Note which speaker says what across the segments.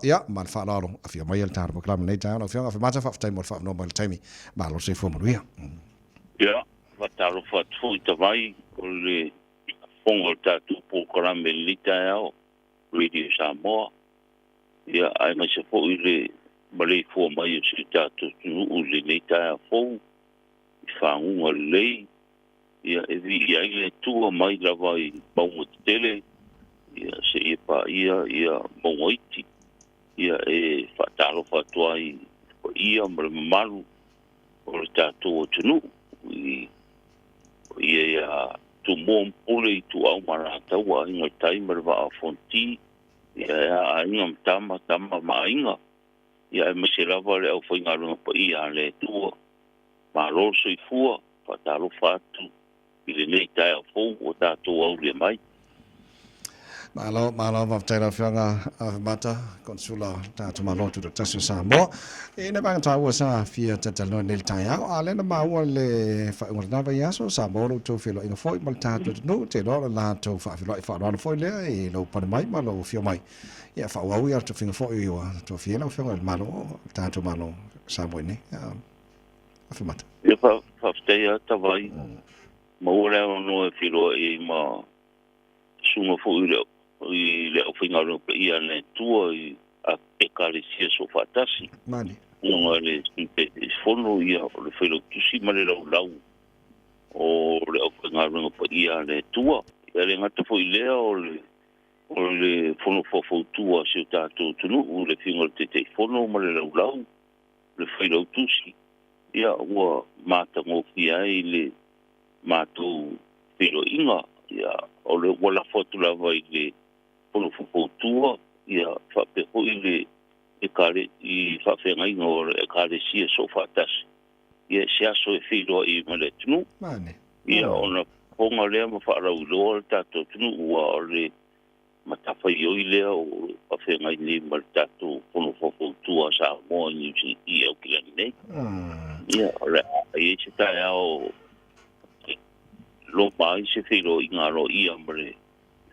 Speaker 1: Ia, ma le faaaloalo, afio mai le tatou polokalame i lenei taeao. Lau Afioga Afemata, faafetai mo le faaavanoa mai i le taimi. Malo le soifua manuia.
Speaker 2: Ia, faatalofa atu foi Tavai o le fofoga o le tatou polokalame i lenei taeao, Radio Samoa. Ia, aemaise foi le maleifua mai o si o tatou atunuu i lenei taeao fou i faguga lelei. Ia, e viia ai le Atua mai lava i mauga tetele, ia, seia paia ia mauga iti. Ia, e faatalofa atu ai i le paia ma le mamalu o le tatou atunuu i paia ia Tumua ma Pule, Ituau ma Alataua, Aiga i le Tai ma le Vaa o Fonoti, ia e a Aiga ma Tama, Tama ma Aiga, ia aemaise lava le aufaigaluega paia a le Atua. Malo le soifua, faatalofa atu i lenei taeao fou ua tatou aulia mai.
Speaker 1: Malo, malo, faafetai lau Afioga Afemata, Konsula o le tatou Malo Tutoatasi o Samoa. I nai vaega taua sa fia talatalanoa nei i le taeao, a o lea na maua le faaiuga o lena vaiaso, sa maua lo outou feiloaiga foi ma le tatou atunuu, ou te iloa o le latou faafeiloai faaaloalo foi lea i lou pane mai ma lou afio mai. Ia faaauau ia tofiga foi ua tofia ai lau Afioga i le Malo, le tatou Malo Samoa nei. Afemata.
Speaker 2: Ia faafetai lava Tavai, maua le avanoa e feiloai ai ma susuga foi i le aufaigaluega paia a le Atua i Ekalesia Soofaatasi.
Speaker 1: Mani.
Speaker 2: Susuga i le Sui Taitaifono, ia, o le Failautusi ma le Laulau o le aufaigaluega paia a le Atua. Ia le gata foi i lea o le o le Fono Faufautua a si o tatou atunuu, le Afioga i le Taitaifono ma le Laulau, le Failautusi, ia ua matagofie ai le matou feiloaiga, ia, o le ua lafo atu lava i le Fono Faufautua, ia, faapea foi le ekale, i faafeagaiga o le Ekalesia Soofaatasi, ia, se aso e feiloai ai ma le atunuu.
Speaker 1: Mane.
Speaker 2: Ia, ona fofoga lea ma faalauiloa le tatou atunuu, aua o le matafaioi lea o faafeagai nei ma le tatou Fono Faufautua a Samoa i Niu Sila i Aukilani nei. Ia, o le a i ai se taeao e loma ai se feiloaiga aloaia ma le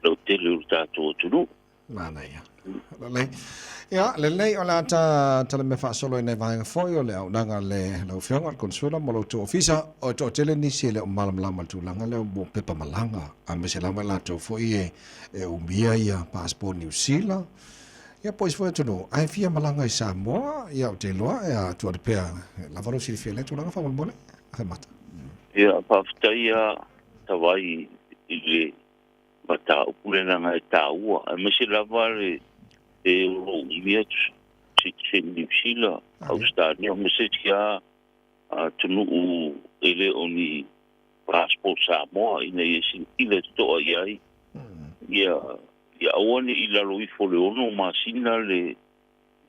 Speaker 2: lautele o le tatou atunuu.
Speaker 1: Manaia. Lelei. Ia, lelei o le a ta tala mea faasolo i nai vaega foi o le auaunaga a le lau Afioga i le Konesula ma lo outou ofisa. O e toatele nisi e le o malamalama i le tulaga lea mo pepa malaga, aemaise lava i latou foi e, e umia ia passport Niu Sila, ia po o isi foi atunuu, ae fia malaga i Samoa, ia ou te iloa e a tuu atu pea lava lou silafia i lea tulaga faamolemole. Afemata.
Speaker 2: Ia, faafetai lava Tavai i le mataupu lea leaga e taua, aemaise lava le e o lo o umia citizen Niu Sila, Ausetalia ma se isi lava atunuu e le o ni passport Samoa ina ia silasila totoa i ai ia ia aua ne i lalo ifo o le 6 masina le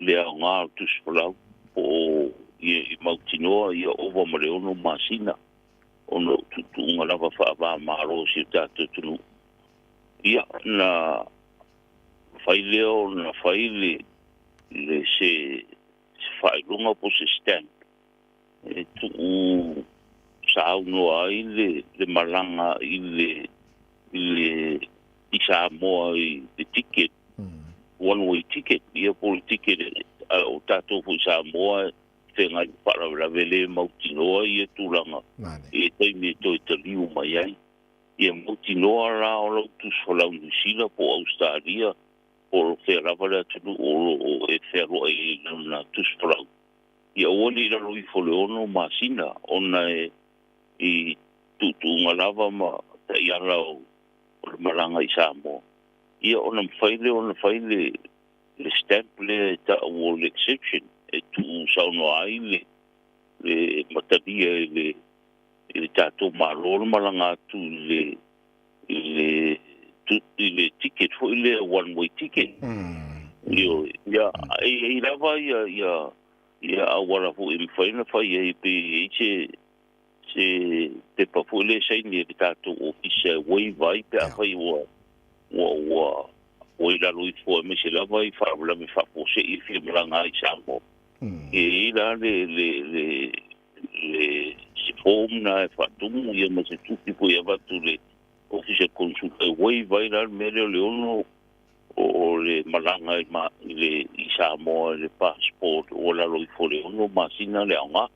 Speaker 2: le aoga o le tusi folau po o ia i mautinoa ia ova ma le 6 masina ona o tuutuuga lava faava-o-Malo o si o tatou atunuu. Ia, na mafai lea ona fai le, le se, se faailoga po o se stamp e tuu saunoa ai le, le malaga i le, i le, i Samoa i le ticket, one way ticket, ia po o le ticket o tatou foi i Samoa feagai ma faalavelave le mautinoa ia tulaga i le taimi e toe taliu mai ai. Ia mautinoa la o lau tusi folau Niu Sila po o Ausetalia po o fea lava le atunuu o lo o e fealuai ai i lana tusi folau, ia aua ne i lalo ifo o le 6 masina ona e i tuutuuga lava ma taiala o le malaga i Samoa, ia ona mafai lea ona fai le le stamp lea e tau o le exception e tuu saunoa ai le le matalia i le i le tatou Malo le malaga atu i le i le i le ticket foi lea one way ticket. Ioe, ia e i ai lava ia ia ia auala foi e mafai ona fai ai pe i ai se se pepa foi lea e saini e le tatou ofisa e waive ai pe afai ua ua ua ua i lalo ifo aemaise lava i faalavelave faafuasei e fia malaga ai i Samoa. E i ai la le le le le se form na e faatumu ia ma se tusi foi e avatu i le ofisa consul e waive ai la le mea lea o le ono o le malaga i ma i le i Samoa i le passport ua lalo ifo i le 6 masina le aoga.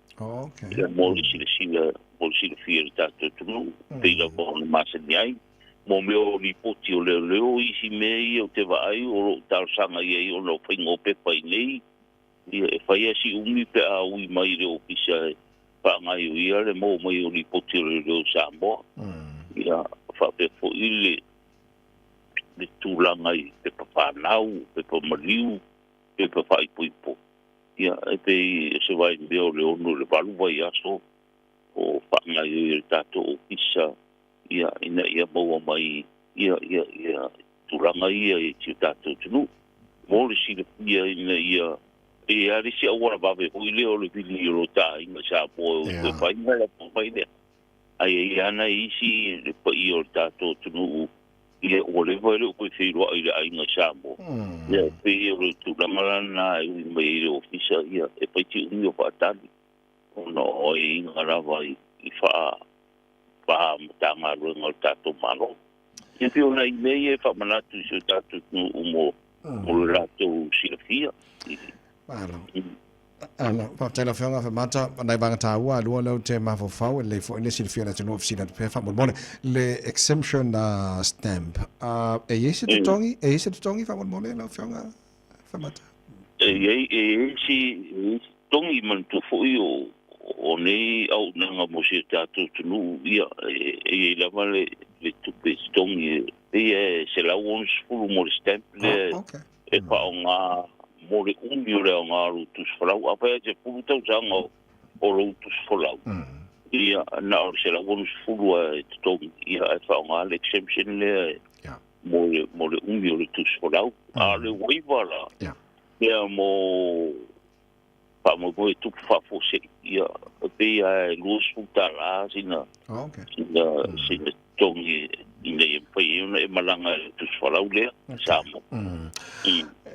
Speaker 2: Ia mo le silasila, mo le silafia e le tatou atunuu, pei lava ona masani ai. Mo mea o lipoti o leoleo, isi mea ia ou te vaai o lo o talosaga i ai ona o faiga o pepa i nei, ia e fai lava si umi pe a ui mai i le ofisa e faagaioia le maua mai o lipoti o leoleo i Samoa. Ia faapea foi le le tulaga i pepa fanau, pepa maliu, pepa faaipoipo. Ia e pei o se vaimea o le 6 i le 8 vaiaso o faagaioia e le tatou ofisa ia ina ia maua mai ia ia ia tulaga ia i si o tatou atunuu. Mo le silafia ina ia e i ai lava le isi auala vave foi lea o le vili o lo ta aiga i Samoa e o toe fai ma latou mai lea. Ae i ai lava nai isi le paia o le tatou atunuu ia ua leva e le o toe feiloai i le aiga i Samoa. Ia e pei o le tulaga la lena e ui mai ai i le ofisa ia e fai si umi o faatali ona o aiaiga lava i faa va Matagaluega o le tatou Malo. Ia pei o nai mea ia e faamanatu i si o tatou atunuu mo mo le latou silafia.
Speaker 1: Malo. Alo, faafetai lau Afioga Afemata, o nai vaega taua a lua lea ou te mafaufau, e lelei foi le silafia e le atunuu e fesili atu pea faamolemole. Le exemption stamp, e i ai se totogi, e i ai se totogi faamolemole lau Afioga Afemata?
Speaker 2: E i ai, e i ai si, e i ai si totogi, manatua foi o, o nei auaunaga mo si o tatou atunuu, ia, e i ai lava le, le tupe totogi, e pei e $160 mo le stamp lea e faaaoga mo le umi o le aoga o lou tusi folau. Afai e 10 tausaga o lou tusi folau, ia, na o le $160 e totogi, ia, ae faaaoga le exemption lea mo le, mo le umi o le tusi folau. A o le waiver la, lea mo faamoemoe e tupu faafuasei, ia, e pei lava e $20 sina, sina, sina totogi ina ia mafai ai ona e malaga i le tusi folau lea i Samoa.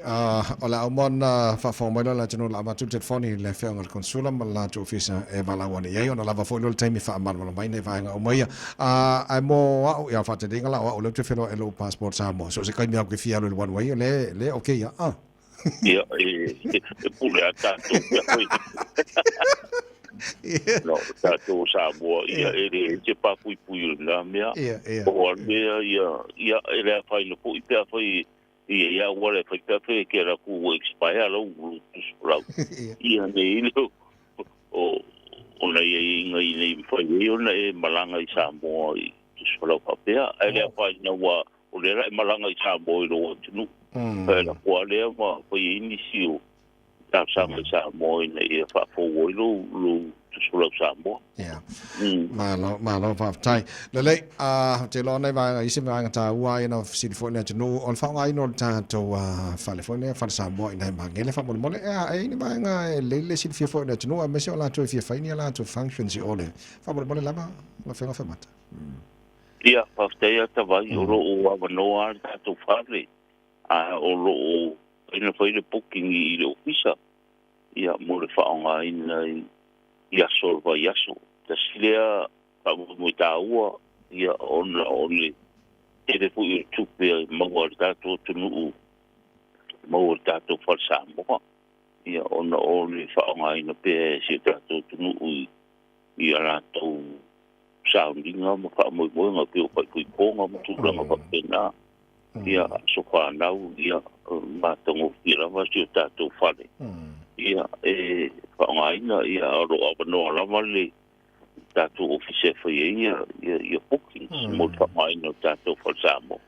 Speaker 1: O le a uma ona faafofoga mai loa le atunuu o le a avatu le telefoni i le Afioga i le Konesula ma le latou Ofisa e valaau ane i ai ona lava foi lea o le taimi e faamalamalama ai nai vaega uma ia. Ae mo au, ia o le faataitaiga la o au lea ou te feloai i lou passport Samoa, so o se taimi lava ou te fia alu i le one way, o lea, lea e okay ia.
Speaker 2: Ia, e pule a tatou mea foi. No, tatou o Samoa, ia, e leai se papuipui o lena mea. O a mea, ia, ia, e le afaina foi pe afai e i ai auala e fai pe afai e te alu atu ua expire lou tusi folau. Ia, nei le o, o nai aiaiga ina ia mafai ai ona e malaga i Samoa i tusi folau faapea. Ae le afaina ua o lea la e malaga i Samoa i lou atunuu. E lafo lava lea ma fai ai nisi o talosaga i Samoa ina ia faafou ai lou, lou tusi folau Samoa.
Speaker 1: Ia. Malo, malo faafetai. Lelei, ou te iloa nai vaega, isi vaega taua ia na fesili foi le atunuu, o le faaaogaina o le tatou fale foi lea, fale Samoa i nai Magele faamolemole, e a, e i ai ni vaega e lelei le silafia foi e le atunuu, aemaise o latou e fia fai ni a latou functions i o le faamolemole lava, lau Afioga Faimata.
Speaker 2: Ia, faafetai lava Tavai, o lo o avanoa lava le tatou fale, a o lo o mafai ona fai le booking i le ofisa, ia, mo le faaaogaina i aso o le vaiaso. Tasi lea faamoemoe taua, ia, ona o le tele foi o le tupe e maua e le tatou atunuu, maua e le tatou fale Samoa, ia, ona o le faaaogaina pea e si o tatou atunuu i a latou sauniga ma faamoemoega pei o faaipoipoga ma tulaga faapena, ia, aso fanau, ia, matagofie lava si o tatou fale, ia, e faaaogaina, ia, o lo o avanoa lava le tatou ofisa e fai ai ia, ia, ia bookings mo le faaaogaina o le tatou fale Samoa.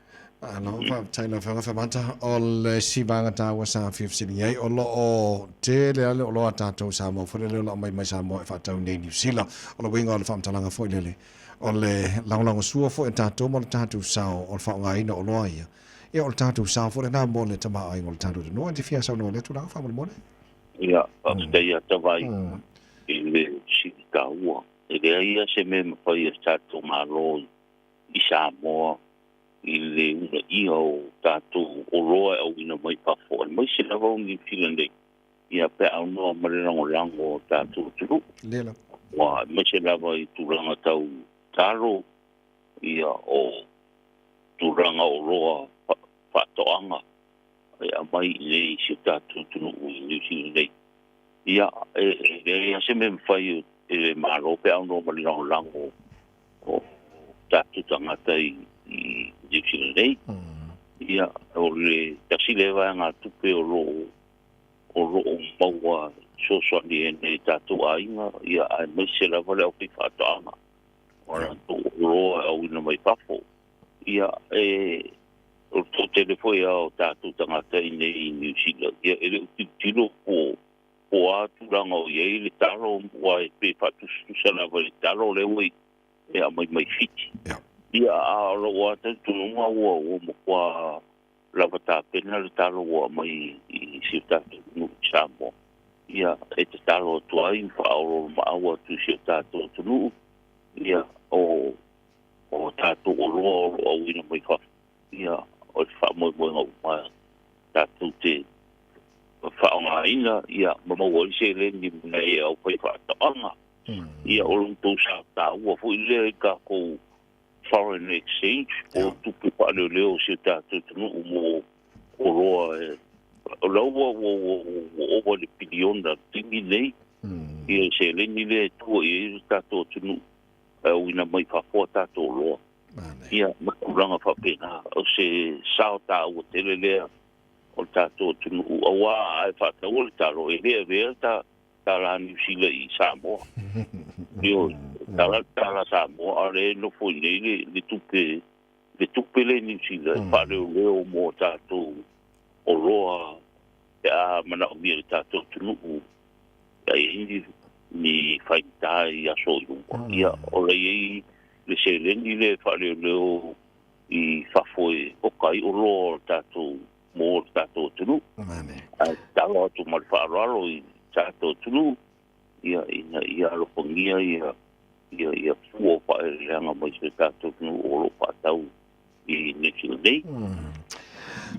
Speaker 1: Malo, faafetai lau Afioga Faimata. O le isi vaega taua sa fia fesili ai, o lo o tele lava le oloa a tatou Samoa foi lele o lo o aumai mai Samoa e faatau nei i Niu Sila. O le uiga o le faamatalaga foi lele, o le lagolagosua foi a tatou ma le tatou sao o le faaaogaina o oloa ia, ia o le tatou sao foi lena mo le tamaoaiga o le tatou atunuu. E te fia saunoa i lea tulaga faamolemole?
Speaker 2: Ia, faafetai ia Tavai i le fesili taua. E leai lava se mea e mafai e le tatou Malo i Samoa i le uunaia o tatou oloa e auina mai fafo, aemaise lava o Niu Sila nei, ia pe a aunoa ma le lagolago o tatou atunuu. Ua aemaise lava i tulaga tau talo, ia o tulaga oloa faatoaga. e aumai i inei i si o tatou atunuu i Niu Sila nei. Ia, e leai lava se mea e mafai e le Malo pe a aunoa ma le lagolago o tatou tagata i Niu Sila nei. Ia, o le tasi lea vaegatupe o lo o maua fesoasoani ai nai o tatou aiga, ia, aemaise lava le aufaifaatoaga o latou oloa e auina mai fafo. Ia, e o le toatele foi lava o tatou tagata i inei i Niu Sila, ia, e le o tilotilo po o a tulaga o i ai le talo, aua pe faatusatusa lava i le talo lea ua e aumai mai Fiti. Ia, a o lou lava talitonuga ua matua lava tapena le talo ua aumai i si o tatou atunuu i Samoa. Ia, e tatalo atu ai ma faaoloolomaau atu i si o tatou atunuu, ia, o tatou oloa o lo o auina mai fafo, ia, o le faamoemoega uma tatou te faaaogaina, ia, ma maua ai seleni mo nai aufaifaatoaga. Ia, o lo outou sa taua foi lea i tatou foreign exchange, po o tupe faaleoleo o si o tatou atunuu mo oloa e o la ua ova i le piliona i le taimi lenei, ia seleni lea e tua i ai le tatou atunuu e auina mai fafo a tatou oloa. Ia, ma tulaga faapena, o se sao taua tele lea o le tatou atunuu, aua a e faataua le talo, e le avea le tala Niu Sila i Samoa. Ioe, tala le tala Samoa, a o lea e nofo i inei le tupe, le tupe lea i Niu Sila e faaleoleo mo tatou oloa pe a manaomia e le tatou atunuu e ai ni faigata i aso i luma. Ia, o la e i ai le seleni lea e faaleoleo i fafo e oka ai oloa o le tatou mo le tatou atunuu. Ae tatalo atu ma le faaaloalo i tatou atunuu, ia, ina ia alofagia ia ia fua o faaeleeleaga mai si o tatou atunuu o lo o faatau i Niu Sila nei.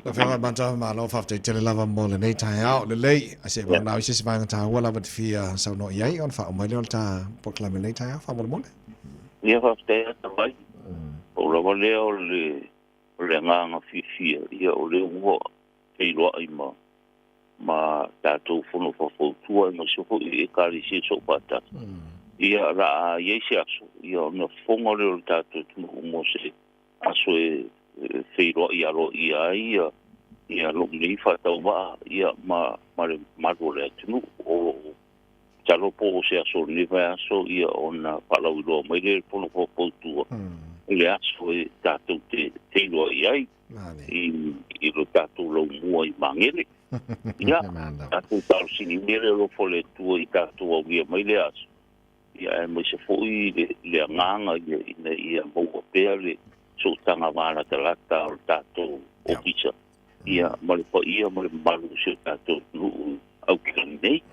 Speaker 1: Lau Afioga Mata, malo faafetai tele lava mo lenei taeao lelei. Ae se i manao i se isi vaega taua lava te fia saunoa i ai ona faauma ai lea o le ta polokalame i lenei taeao faamolemole.
Speaker 2: Ia, faafetai lava Tavai. Pau lava lea o le O le agaga fiafia ia o lea ua feiloai ma ma tatou fono faufautua aemaise foi i Ekalesia Soofaatasi. Ia o le a i ai se aso ia ona fofoga lea o le tatou atunuu mo se aso e feiloai aloaia ai ia ia lou nei faatauvaa ia ma ma le mamalu o le atunuu. O lo o masalo po o se aso o lenei vaiaso ia ona faalauiloa mai lea e le Fono Faufautua i le aso e tatou te feiloai ai i lo tatou laumua i Magele. Ia, tatou talosiligia le alofa o le Atua i tatou aulia mai lea aso, ia aemaise foi le agaga ia ina ia maua pea le sootaga valatalata o le tatou ofisa ia ma le paia ma le mamalu o si o tatou atunuu aukilani nei.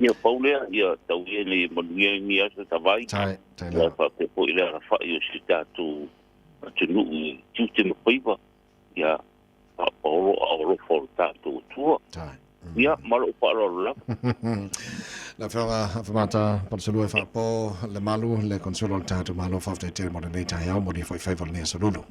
Speaker 2: Ia pau lea, ia tau ia ina ia manuia lenei aso Tavai, ia faapea foi le alafai o si o tatou atunuu i tiute ma faiva, ia faapaolo aao alofa o le tatou Atua. Ia, ma lou faaaloalo lava.
Speaker 1: Lau Afioga Afamata Palesalua e faapo le malu le Konsula o le tatou Malo, faafetai tele mo lenei taeao, mo nei foi faiva o lenei aso lulu.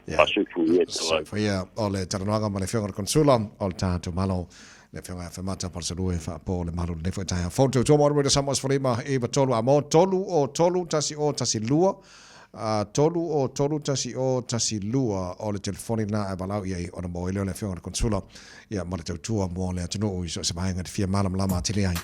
Speaker 2: Faasoifua ia Tavai.
Speaker 1: Soifua ia. O le talanoaga ma le Afioga i le Konsula o le tatou Malo, le Afioga ia Afamata Palesalua e faapo le malu lenei foi taeao. Fou tautua mo Arueda Samoa 15 9 3 a mo 3 o 3 1 o 1 2 3 o 3 1 o 1 2 o le telefoni lena e valaau i ai ona maua ai lea o le Afioga i le Konsula ia ma le tautua mo le atunuu i so o se vaega e te fia malamalama atili ai.